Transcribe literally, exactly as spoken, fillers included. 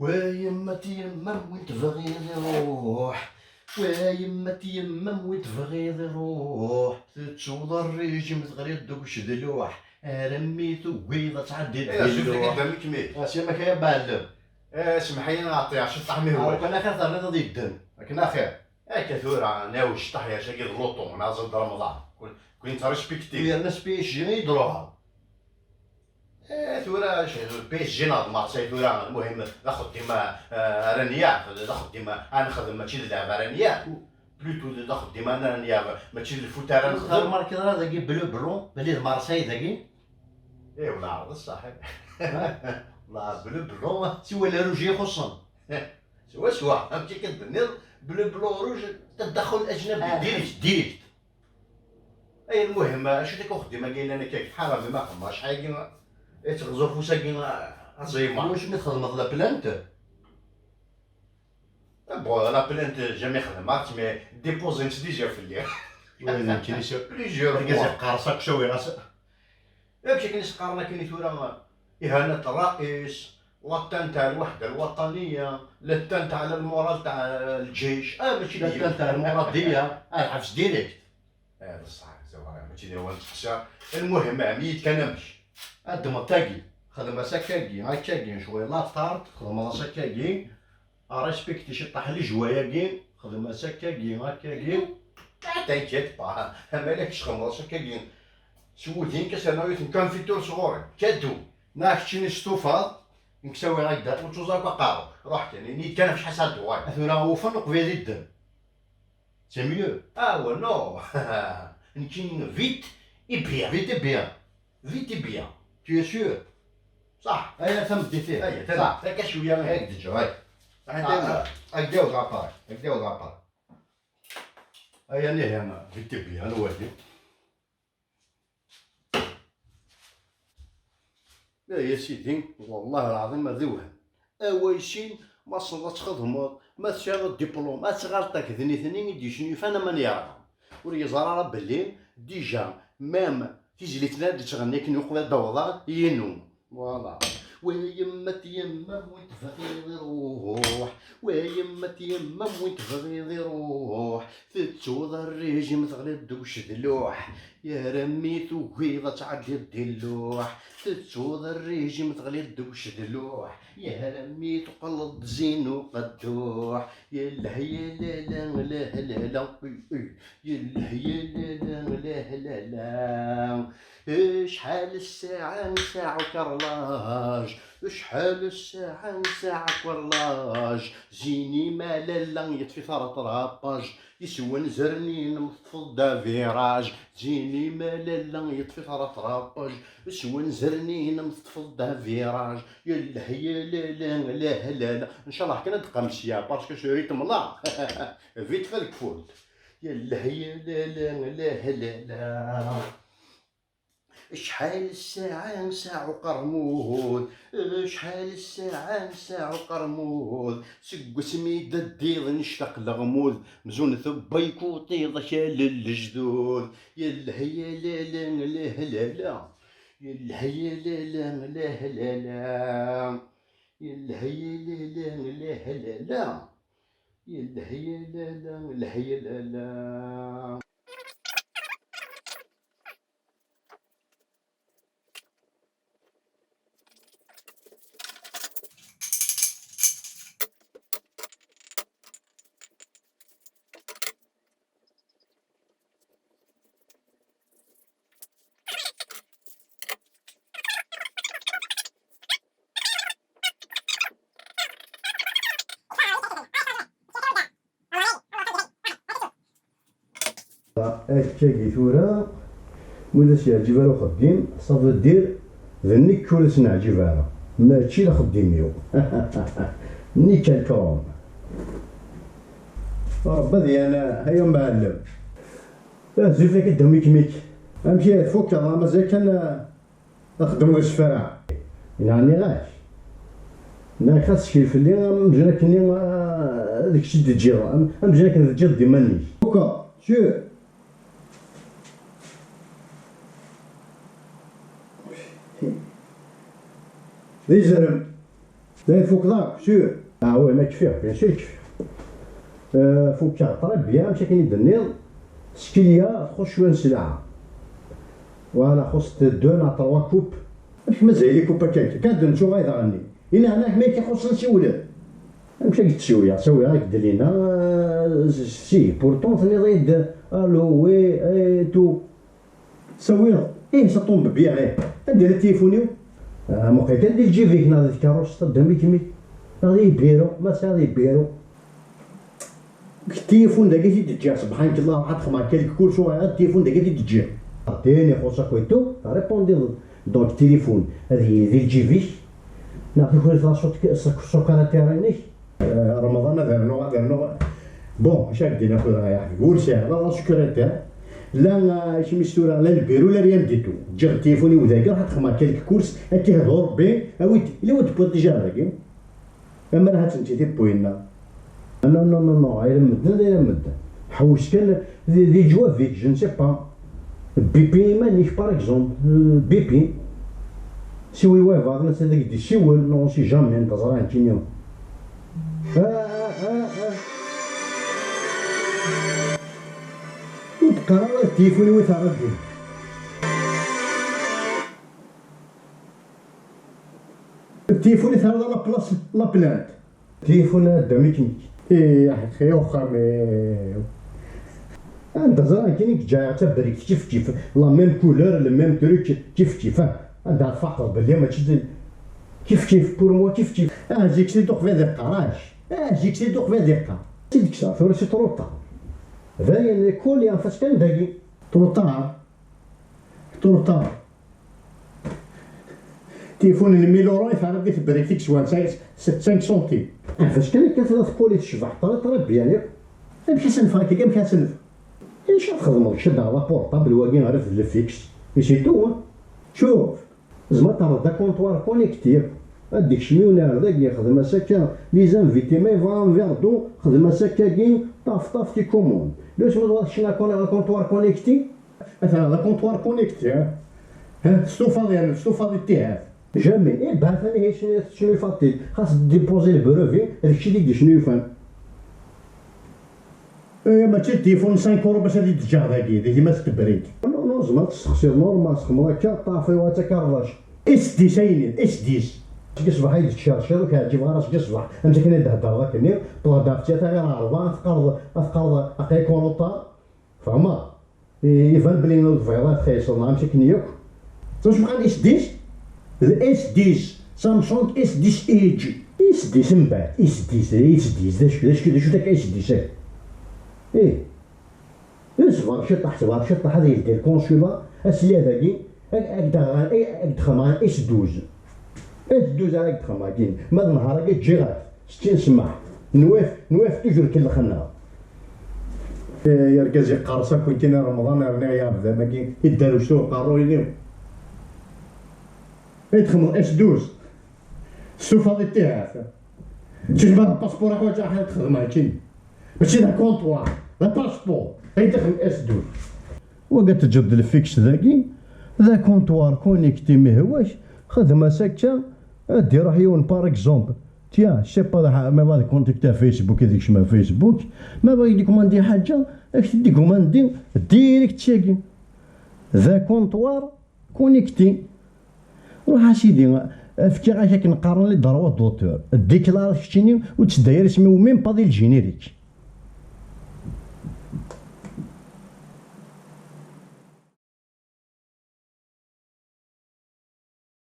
Wa yemma-t yemma-m win tebɣiḍ iruḥ. Wa yemma-t yemma-m win tebɣiḍ iruḥ. Tettuḍ rrijim teɣliḍ deg ucedluḥ. Armi tugiḍ ad tɛeddiḍ Eh, di azul deg lluḥ. Ddem ikmil. Asya ma kaya bɛellem. Eh, semḥ-iyi a ɛṭiɣ ciṭṭaḥ mi Ah, hwal. Kan axir terniḍ ad yeddem. Akken axir. Akka tura, nawi ciṭṭaḥ yac-agi d luṭu, neɣ ẓid Remḍan. Kun-, kun-, nettrespekti. Yerna s P S G i d-ruḥeɣ. Eh, tura, c-, P S G neɣ d Marseille tura, lmuhim, d axeddim, eh, ara nyaɣ, d axeddim ara nexdem, mačči d lɛeb ara nyaɣ. Plutôt d axeddim ara nyaɣ, mačči d lfut ara nexdem. Ur tmarkiḍ ara dagi bleu blanc, belli d Marseille dagi? Eh, wala ɛreḍ ṣṣaḥ. Wala bleu blanc, siwa le rouge i ixuṣṣen. Swaswa, amek akka d-tenniḍ, bleu blanc rouge, tadaxxel ajnabi, Ah, direct, direct. Ay, lmuhim, acu-t akka uxeddim-agi yellan akka? Ḥaram, ma xedmeɣ acḥal-agi, i teɣẓu ufus-agi, a Ẓimer. Wacu mi txedmeḍ la plainte? Bon, la plainte, jamais xedmeɣ-tt, mais déposé-tt déjà fell-i. Oui, d nekkini s-, plusieurs fois. Argaz iqqers akk cawiɣ-as. Amek akken i s-qqaren akken i tura, إهانة الرئيس, l'attentat على الوحدة الوطنية, l'attentat على le moral تاع الجيش. Ah, mačči d l'attentat على le moral ديا، ah, lḥebs direct. Eh, bessah, c'est vrai, mačči d awal nettqeṣṣir. Lmuhim, ɛemmi-yi-d kan amek. Ad ddmeḍ tagi, xdem-as akkagi, akkagi, cɣel la tard, xdem-as akkagi, respekti ciṭṭaḥ lejwa-yagi, xdem-as akkagi, akkagi. Ah, t'inquiète pas, ama la txedmeḍ-as akkagi, s wudi-nnek, ass-a rnu-ten confiture sɣur-i, cadeau. Neɣ keččini s tufaḍ, nekk sawiɣ-ak-d, ur ttuẓ akk aqerru. Ruḥ kan, ini-d kan ɣef acḥal sɛa d-tuɣal. A tura awufan uqbel ad iddem. C'est mieux. Ah, ouais, non. Nekkini vite et bien. Vite et bien. Vite et bien. Tu es sûr? Ṣaḥ. Aya tameddit-ih. Aya, ṣaḥ. Akka cwiya. Ay, d-ǧǧeɣ, ay. Ay, Ah, ah, agdi awḍaṭar. Agdi awḍaṭar. Aya nihi, vite et bien, wagi. Ay a sidi, wellah lɛaḍim ad iwhem. Away sin, ma tessneḍ ad txedmeḍ, ma tesɛiḍ diplôme, ad tɣalṭeḍ akked nitni i d-yecnufan aman yerɣan. Ur yeẓri ara belli, déjà, même tizlit-nni ad d-ttɣenni akken uqbel ad d-awḍeɣ, inu. Voilà. Wa yemma-t yemma-m win tebɣiḍ iruḥ. Wa yemma-t yemma-m win tebɣiḍ iruḥ. Tettuḍ rrijim teɣliḍ deg ucedluḥ. Armi tugiḍ ad tɛeddiḍ di lluḥ. Tettuḍ rrijim teɣliḍ deg ucedluḥ. Armi tuqleḍ d zin uqedduḥ. Yellah yelala, leh lala, uy, uy. Yellah yelala, leh lala. Acḥal ssaɛa nesɛa ukerlaj, acḥal ssaɛa nesɛa ukerlaj. Zini ma lalla yeṭṭef-it ara trapaj, yeswen zernin ma teṭṭfeḍ d aviraj. Zini ma lalla yeṭṭef-it ara trapaj, yeswen zernin ma teṭṭfeḍ d aviraj. Yellah yelala, leh lala. Ncallah kan ad d-teqqam sya, parce que ce rythme-là, vite fait deg tfult. Yellah yelala, leh lala. Acḥal ssaɛa nesɛa uqermud, acḥal ssaɛa nesɛa uqermud, seg wasmi d-teddiḍ nectaq leɣmud, mzun tebbaykuṭiḍ akal n lejdud. Yellah yelala, leh lala. Yellah yelala, leh lala. Yellah yelala, leh lala. Yellah yelala, leh lala. Akkagi tura, ma ur as-yeɛǧib ara uxeddim, ça veut dire d nekk ur as-neɛǧib ara, mačči d axeddim-iw. Nekk alkaɣum. Rebbi ad yan, ay amɛellem. Azul fak-id a Mikmik. Amek i tfukkeḍ? Mazal kan, eh, ad xeddmeɣ isefra. Neɣ nniɣ-ak. Nniɣ-ak ad tesker fell-i amzun akken, eh, d kečč i d-teǧǧiḍ. Am-, amzun akken teǧǧiḍ-d iman-ik. Fukkeɣ. Sûr. D izerrem. Dayen tfukeḍ akk, sûr? Ah oui, ma kfiɣ, bien sûr kfiɣ. Euh, fukeɣ très bien, amek akken i d-tenniḍ, skelya txuṣ cwiya n sselɛa. Voilà, xuṣ deux neɣ trois coupes. Amek mazal les coupes akka? Kan d-nettuɣay daɣen-nni. Inaɛna amek akka xuṣṣen siwlen? Amek ad yettsewiya? Sawiya ak-d lina, euh, si, pourtant tenniḍ-iyi-d, allô, oui, et tout. Sawiɣ, ih, ça tombe bien, ih. Anda yella tilifun-iw? Ah, muqel kan di lǧib-ik neɣ di tkeṛṛust, ad d-am ikmi. Neɣ di lbiru, ma tesɛiḍ lbiru. Deg tilifun dagi i t-id-ǧǧiɣ, subḥanak Allah, ruḥ ad xedmeɣ quelques courses, uɣaleɣ tilifun dagi i t-id-ǧǧiɣ. Din ixuṣ akk et tout, répondiḍ. Donc, tilifun, ad yili di lǧib-ik, neɣ tuker-it la sec-, sec-, secrétaire-inek. Eh, Remḍan, ad rnuɣ, ad rnuɣ. Bon, acu ara k-d-iniɣ tura, ay aḥbib? Ur sɛiɣ la secrétaire, la, eh, isem-is tura, la lbiru, la rien du tout. Ǧǧiɣ tilifun-iw dagi, ruḥ ad xedmeɣ quelques courses, ad k-ihdu Rebbi, awi-d, yella wa d-tewwiḍ déjà dagi. Amer ha tent-id-iwwi-nna. Ah, non, non, non, non, ay medden, ay medden. Ḥewwes kan di, di leǧwab-ik, je ne sais pas. Bipi iman-ik, par exemple. Euh, bipi. Siwi wa yebɣa ad as-d-isiwel, non, on sait jamais, anda ẓran kini. Ah, ah, ah, ah. Ur d-qqar ara d tilifun-iw i terra din. Tilifun i terra la place, la plainte. Tilifun a Dda Miknik. Ih, axi, axxam-iw. Anda ẓran kini, ǧǧiɣ tabrikt kif kif, la même couleur, le même truc, kif kif. Ah, anda tfaqeḍ belli mačči d kif kif, pour moi kif kif. Ah, zik si duq bad iqqar, ah, zik si duq bad iqqar. Si d-kkseɣ, tura c'est trop tard. Dayen, kul yanef-as kan dagi. Trop tard. Trop tard. Tilifun n mille euros i terra di tebrikt i yeswan cinq centimes. Ḥbes kan akka, tella tkuli tecbeḥ très, très bien yakk. Amek i s-nefɣ akka, amek i s-nefɣ? Acu ad txedmeḍ kečč, ad d-taɣeḍ aportabl wagi ɣer le fixe, et c'est tout, hein. Cuf, tzemreḍ ad terreḍ d akontwar connecté. Ad d-ikcem yiwen ar dagi, xdem-as akka, les invités, ma yebɣa un verre d'eau, xdem-as akkagi, ṭaf, ṭaf, ti commande. Là, tzemreḍ ad tekcem akon-, akontwar connecté. Atan d akontwar connecté, ha? Ha, testufaḍ, yani, testufaḍ i ttihaf. Jamais. Eh, bah, atan ihi tecnufat-id. Xas déposer le brevet, d kečč i d-yecnufan. Eh, mačči d tilifun cinq euros bac ad yi-d-ǧǧeɣ dagi, di timas n tebrit. Non, non, tzemreḍ ad testeqsiḍ normal, txedmeḍ akka, ṭaf, iwa d takarḍact. S dix, ayen, S dix. Seg ṣṣbeḥ ay d-tcerciḍ, ur k-ɛǧibeɣ ara seg ṣṣbeḥ. Amek akken i d-theddreḍ akkenni, tewweḍ-d ɣef tlata ɣir ɛerba, ad teqqareḍ, ad teqqareḍ, aql-ik en retard. Fehmeḍ? I-, iban belli ur tebɣiḍ ad txellṣeḍ, neɣ amek akken yakk? Ẓer acu qqaren S dix? D S dix, Samsung S dix Edge. S dix mbeɛd, S dix, S dix, d acu, d acu, d acu takka S dix-agi? Ih. Ṣber ciṭṭaḥ, ṣber ciṭṭaḥ, ad yeldi lkunsula, asli dagi, ad, ad d-xedmeɣ S douze. S douze ara d-xedmeɣ, ma d nehar-agi ǧǧiɣ-ak. Settin ssmaḥ. Nwaf, nwaf toujours kellxen-aɣ. Eh, argaz iqqers akk nekkini Remḍan, rniɣ iɛebdam-agi, idder ustu uqerruy-nni. Ay txedmeḍ S douze. Tessuffeɣ-d ttihaf. Tejmeɛ apaspuṛ, ḥwaǧeɣ ad xedmeɣ akin. Mačči d akontwar, d apaspuṛ. Ay txedmeḍ S douze. Wagi teǧǧeḍ-d le fixe dagi, d akontwar connecté, mi hwa-k, xdem-as akka, ad d-iruḥ yiwen, par exemple. Tiens, je sais pas, ma bɣa ad contacter Facebook, ad ikcem ɣer Facebook, ma bɣa ad d-ikumandi ḥaǧa, ad k-t-id-ikumandi direct syagi. D akontwar connecté. Ruḥ a sidi, fkiɣ-ak akken qqaren les droits d'auteur. Déclare keččini, ur tteddu ara isem-iw même pas di le générique.